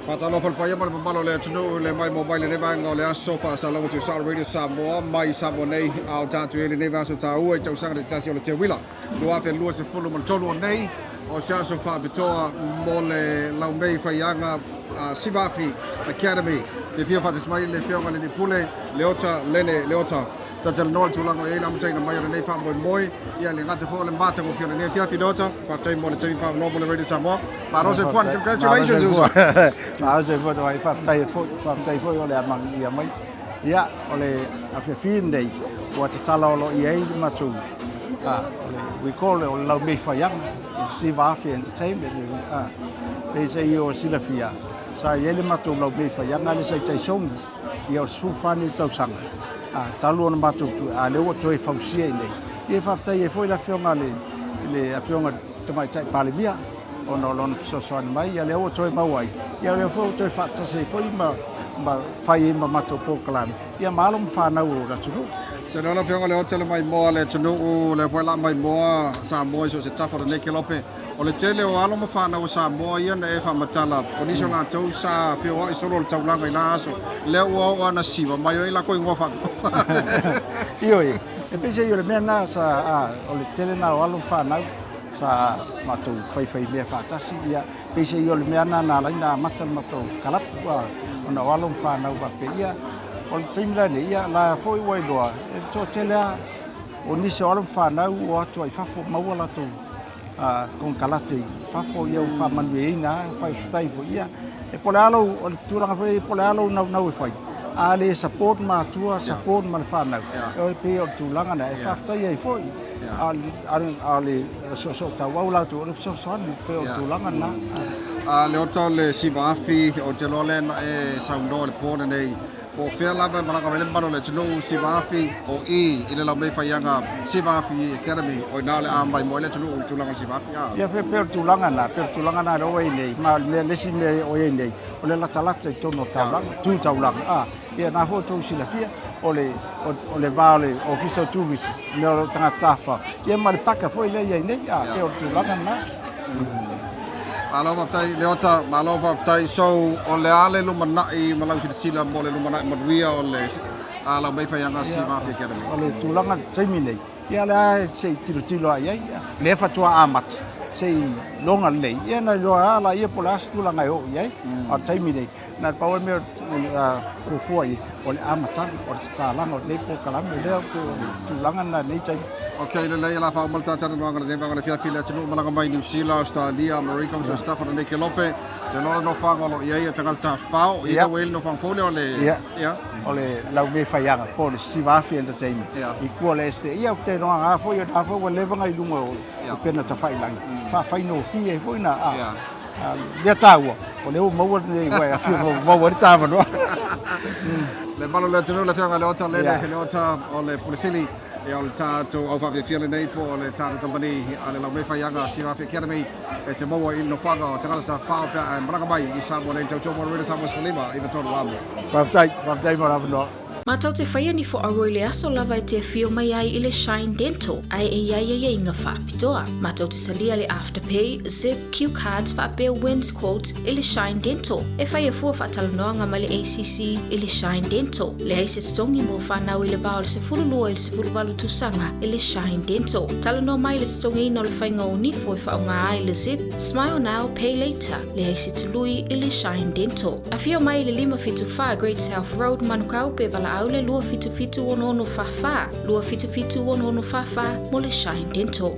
Faatalofa i le paia ma le mamalu o le atunuu le maimoa mai lenei vaega o le aso faasalaga tuusao Radio Samoa mai Samoa nei a o tatou i ai lenei vaiaso taua i tausaga taitasi o le Teuila 2023 o nei o se aso faapitoa mo le laumei faiaga a Sivafi Academy. Fiafia faatasi mai le Afioga i le Alii Pule Leota Lene Leota. Talatalanoa le tulaga o i ai le amataina mai o lenei faamoemoe, ia le gata foi o le matagofie o lenei afiafi Leota. Faafetai mo le taimi faavanoa mo le Radio Samoa. Malo soifuaga, congratulations uso. Malo soifua tawai, faafetai foi, faafetai foi o le amanaia mai. Ia, o le afiafi lenei, ua tatala o lo o i ai le matou, o le, we call it o le laumei faiaga, Siva Afi Entertainment, pei se i o silafia, sa i ai le matou laumei faiaga lea sa i Taisogi, ia o le 14 nei tausaga, talu ona matou tu, a lea ua toe fausia i nei. Ia e faafetai ai foi le afioga i le afioga i le Tamaitai Palemia, ona o lona fesoasoani mai, ia lea ua toe maua ai, ia lea foi ua toe faatasi ai foi ma, ma fai ai ma matou polokalame, ia ma alo ma fanau o le atunuu. Tele lau Afioga Leota le maimoa a le atunuu, lea foi la maimoa Samoa i so o se tafa o lenei kelope. O le tele o alo ma fanau a Samoa ia na e faamatala, o nisi o latou sa feoai solo o le taulaga i la aso, lea ua oo lava ina siva mai ai lakou igoa faapitoa. Ioe, e peiseai o le mea lena sa, a, o le tele lena o alo ma fanau sa matou faifai mea faatasi, ia, peiseai o le mea lena na ala ai ona amata le matou kalapu, a, ona o alo ma fanau faapea, ia, o le taimi lenei, ia, la foi ua iloa, e toatele lava o nisi o alo ma fanau ua o atu ai i fafo, maua latou konekarate i fafo, ia ua faamanuiaina lava, faafetai foi. Ia, e po o le a lou, o le tulaga foi po o le a lou naunau e fai, a le support matua, support ma le fanau, e pei o le tulaga lena e faafetai ai foi. A o le soosootauau latou, o le fesoasoani, pei o le tulaga lena. A Leota o le Siva Afi, ou te iloa lea na e saunoa i le po lenei, Po o fea lava e malaga mai ai le mamalu o le atunuu, Siva Afi o i i le laumei faiaga Siva Afi Academy, o i ina o le a maimoa ai le atunuu i le tulaga o le Siva Afi. A. Ia, pei o le tulaga lena, pei o le tulaga lena lea ua i ai nei, ma o le mea, le isi mea o i ai nei, o le latalata i totonu o taulaga, tu taulaga, a. Ia, na foi outou silafia, o le, o le va o le Ofisa o Turisi, mea o tagata tafafao, ia ma le paka foi lea e i ai nei, a, pei o le tulaga lena. Malo faafetai Leota, malo faafetai. So, o le a le lumanai ma lau silasila mo le lumanai manuia o le laumei faiaga Siva Afi Academy? O le tulaga i le taimi nei, ia o lea lava se i tilotilo lava i ai, lea faatoa amata, se i loga lelei, ia ona iloa lava laia po o le a se tulaga e oo i ai. A o le taimi nei, na o le pau lava le mea e fuafua i ai, o le amataga, o le tatalaga o lenei polokalame lea, pei o le tulaga lena i lenei taimi. Ok, lelei, o le a faauma le ta talanoaga i lenei vaega o le afiafi i le atunuu malaga mai Niu Sila, Ausetalia, Amerika ma so o se tafa o lenei kelope. Ou te iloa o le nofoaga o lo o i ai o tagata tafafao, ia ua i ai le nofoaga fou lea o le... Ia, o le laumei faiaga po o le Siva Afi Entertainment i tua o le STA. Ia, ou te iloa lava foi o lena foi ua leva ona i luga o upega tafailagi, faafaigofie ai foi ona... mea taua, o lea ua maua lenei ua e afio ua maua ai le ta avanoa. Le malu o le atunuu, le Afioga ia Leota Lele, Leota o le Pule Sili, ia o le tatou au faafiafia lenei po o le tatou kamupani a le Laumei Faiaga Sivafi Academy e te maua i le nofoaga o tagata tafafao pe a e malaga mai i Samoa nei. Tautua mo le Radio Samoa 15 i 3 Amo. Faafetai, faafetai mo le avanoa. Mātou te whaia ni whoaroa i le aso lava e te awhio mai ai i le Shine Dental, ae e iai aiaiga whaapitoa. Mātou te talia le Afterpay, Zip, Cue Cards whaapea Wins Quote i le Shine Dental. E whai e fua whaatalanoaga mai le ACC i le Shine Dental. Leai se totogi mo whanau i le va o le 12 i le 18 tausaga i le Shine Dental. Talanoa mai i le totogiina o le whainga o nifo e whaonga ai le Zip, Smile Now, Pay Later. Leai se tului i le Shine Dental. Afio mai i le 574 Great South Road, Manukau, pe valaau le 277 6644, 277 6644 mo le Shine Dental.